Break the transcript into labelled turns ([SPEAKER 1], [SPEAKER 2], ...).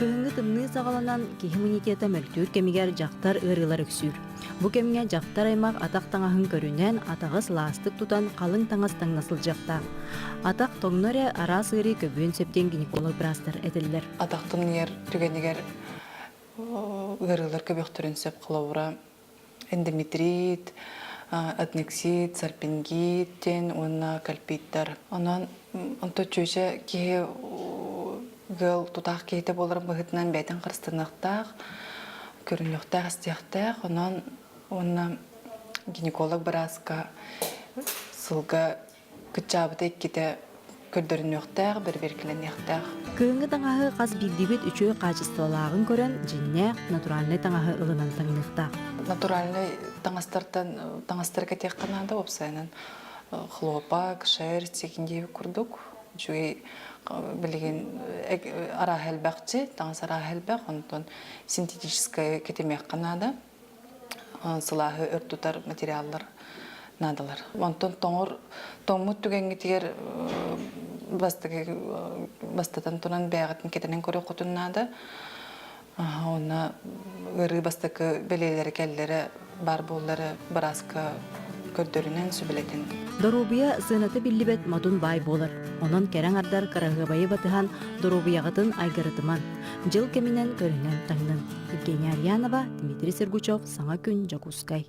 [SPEAKER 1] Кыһыҥҥы тымныы саҕаланан, киһи иммунитета мөлтүүр кэмигэр дьахтар ыарыылар үксүүр. Бу кэмҥэ дьахтар аймах атах таҥаһын көрүнэн, атаҕы сылаастык тутан халыҥ таҥас таҥна сылдьыахтаах. Атах тоҥно эрэ араас ыарыы көбүөн сөп диэн гинеколог быраастар этэллэр.
[SPEAKER 2] Атах тымныйар түгэнигэр ыарыылар көбүөхтэрин сөп холобура эндометрит, аднексит, сарпингит диэн уонна кальпиттар. Онон онто чүөчэ киһи ыал тутаах киһитэ буоларын быһыытынан бэйэтин харыстаныахтаах, көрүнүөхтээх, истиэхтээх. Онон уонна гинеколог бырааска сылга кыччаабыта иккитэ көрдөрүнүөхтээх, бэрэбиэркэлэниэхтээх.
[SPEAKER 1] Кыһыҥҥы таҥаһы хас биирдиибит үчүгэй хаачыстыбалааҕын көрөн, дьиҥнээх натуральнай таҥаһы ылынан таҥныахтаах.
[SPEAKER 2] Натуральнай таҥастартан таҥастары кэтиэххэ наада, уопсайынан хлопок, шерсть диэбит курдук. Үчүгэй билигин арааһа элбэхчи, таҥас арааһа элбэх, онтон синтетическай кэтимиэххэ наада. Сылааһы өр тутар материаллар наадалар. Онтон тоҥор тоҥмут түгэҥҥитигэр бастакы бастатан туран бэйэҕитин кэтэнэн көрүөххүтүн наада. Уонна ыарыы бастакы бэлиэлэрэ кэллэрэ баар буоллара бырааска көрдөрүнэн сүбэлэтин.
[SPEAKER 1] Доруобуйа сыаната биллибэт модун баай буолар. Онон кэрэ аҥардар кыраһыабайы батыһан доруобуйаҕытын айгырытыман, дьыл кэминэн көрүнэн таҥнын. Евгения Арьянова, Дмитрий Сергучев, Саҥа күн, Дьокуускай.